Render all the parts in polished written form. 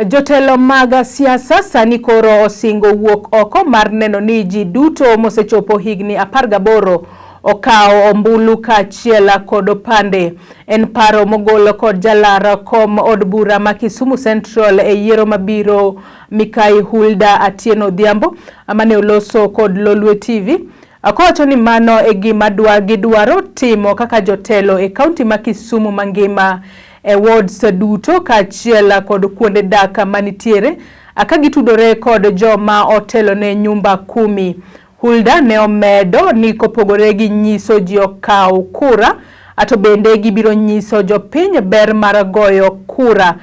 Jotelo mag siasa sani koro osingo wuok oko mar neno ni ji duto mosechopo higni 18 okawo ombulu kaachiel kod opande. En paro mogol kod jalar kom od bura ma Kisumu Central e yiero mabiro Mikai Hulda Atieno Odhiambo mane oloso kod Lolwe TV kowacho ni mano e gima gidwaro timo kaka jotelo e kaunti ma Kisumu mangima e wards duto kaachiel kod kuonde dak manitiere ka gitudore kod joma otelo ne nyumba kumi. Hulda ne omedo ni kopogore gi nyiso ji okaw kura, to bende gibiro nyiso jopiny ber mar goyo kura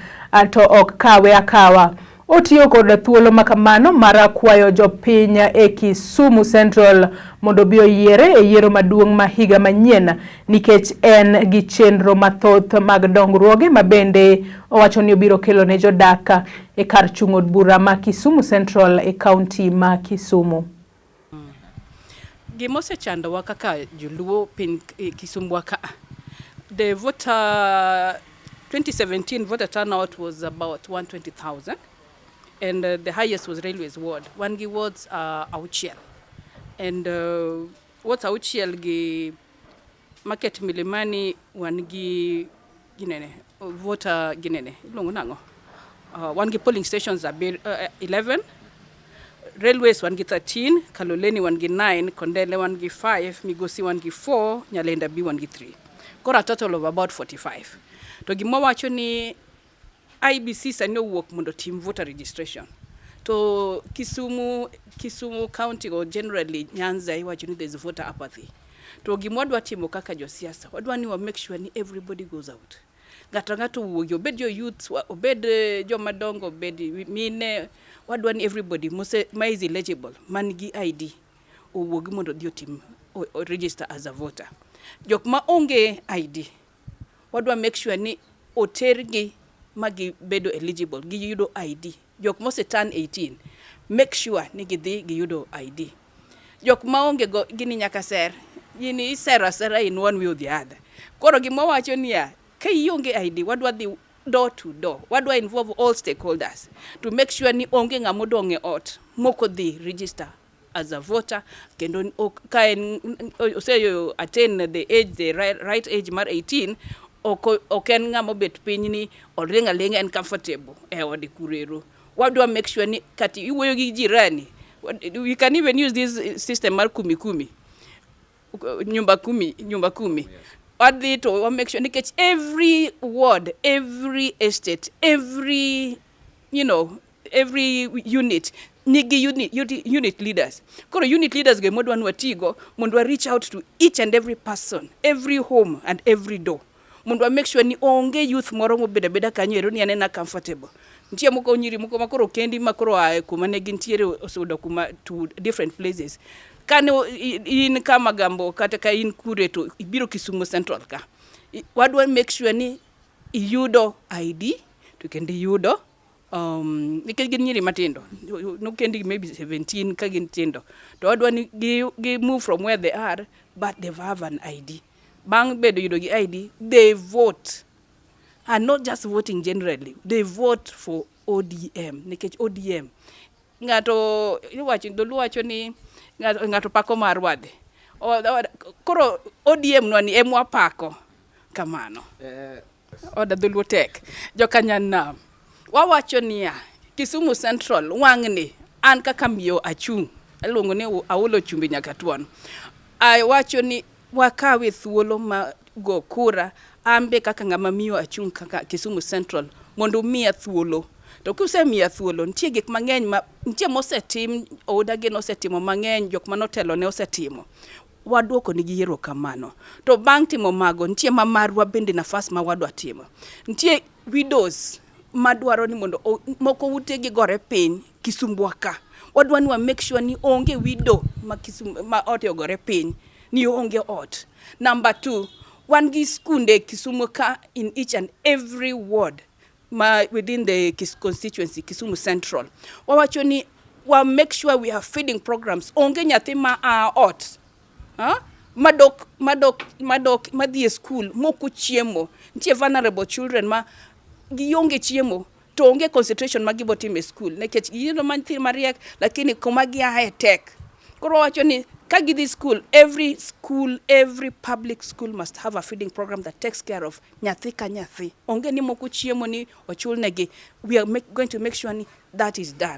to ok kawe akawa. Otiyo kod thuolo makamano mar kwayo jopiny e Kisumu Central mondo obi oyiere e yiero maduong' ma higa manyien nikech en gi chenro mathoth mag dongruoge ma bende owacho ni obiro kelo ne jodak e kar chung' od bura ma Kisumu Central e kaunti ma Kisumu. Gima osechandowa kaka joluo piny Kisumu ka, the voter 2017 voter turnout was about 120,000 and the highest was Railways ward. Wan gi wards auchiel and wards auchiel gi Market Milimani wan gi ginene voter ginene iluongo nang'o? Wan gi polling stations 11, Railways wan gi 13, Kaloleni wan gi 9, Kondele wan gi 5, Migosi wan gi 4, Nyalenda B wan gi 3. Koro a total of about 45. To gima wacho ni IEBC sani owuok mondo otim voter registration. To Kisumu County or generally Nyanza iwacho ni there is voter apathy. To gima wadwa timo kaka josiasa, wadwa ni wa make sure ni everybody goes out. Ng'ato ang'ato owuogi, obed jo youth, obed joma dongo, obed mine, wadwa ni everybody mose, ma is eligible, man gi ID, owuogi mondo odhi otim, o register as a voter. Jok ma onge ID, wadwa make sure ni otergi ma gibedo eligible, giyudo ID. Jok mose turn 18, make sure ni gidhi giyudo ID. Jok maonge go gini nyaka ser. Gini isero asera in one way or the other. Koro gima wacho niya, ka ionge ID, wadwa dhi door to door. Wadwa involve all stakeholders to make sure ni onge ng'ama odong' e ot mok odhi register as a voter kendo ka en ose attain the age, the right age mar 18, ok en ng'ama obet piny ni oling' aling'a en comfortable e ode kurero. Wadwa make sure ni kati iwuoyo gi jirani, we can even use this system mar kumi kumi, nyumba kumi, nyumba kumi. Wadhi to wa make sure nikech every ward, every estate, every you know every unit nigi unit leaders. Koro unit leaders go emwadwa ni watigo mondo wa reach out to each and every person, every home and every door, mondo wa make sure ni onge youth moro mobedo abeda kanyo ero ni anena comfortable. Nitie moko nyiri moko ma koro kendi ma koro oa kuma ne gintiere oseyudo kuma to different places. Kane in Kamagambo kata ka in kure to ibiro Kisumu Central ka, wadwa make sure ni iyudo ID to kendo iyudo nikech gin nyiri matindo nokendi maybe 17 ka gin tindo, to wadwa ni gi move from where they are, but they have an ID. Bang' bedo yudo gi ID, they vote, and not just voting generally, they vote for ODM, nikech ODM ng'ato iwacho, dholuo wacho ni ng'ato pako mar wadhi. Koro ODM nwa ni emwapako kamano. Oda dholuo tek jokanyanam wawacho niya, Kisumu Central wang'ni an kaka miyo achung' iluongo ni Aulo Chumbi nyaka tuon, awacho ni wakawe thuolo ma go kura. An be kaka ng'ama miyo achung' kaka Kisumu Central mondo umiya thuolo, to kusemiya thuolo, nitie gik mang'eny ma nitie mosetim. Oudagi nosetimo mang'eny, jok manotelo ne osetimo, waduoko nigi erokamano. To bang' timo mago, nitie ma marwa bende nafas ma wadwa timo. Nitie widows madwaro ni mondo moko utegi gore piny Kisumbwa ka. Wadwa ni wa make sure ni onge widow ma Kisum, ma ote ogore piny ni onge ot. Number two, wan gi skunde Kisumu ka in each and every ward ma within the constituency Kisumu Central. Wawacho ni wa make sure we have feeding programs. Onge nyathi ma a ot, ha? Madok madhi e school mok ochiemo. Nitie vulnerable children ma gionge chiemo. To onge concentration ma gibo timo e school nikech giyudo ma nyithindo mariek lakini kuma giaye tek. Koro wawacho ni ka gidhi school, every school, every public school must have a feeding program that takes care of nyathi ka nyathi. Onge ni moko chiemo ni ochulnegi. We are going to make sure ni that is done.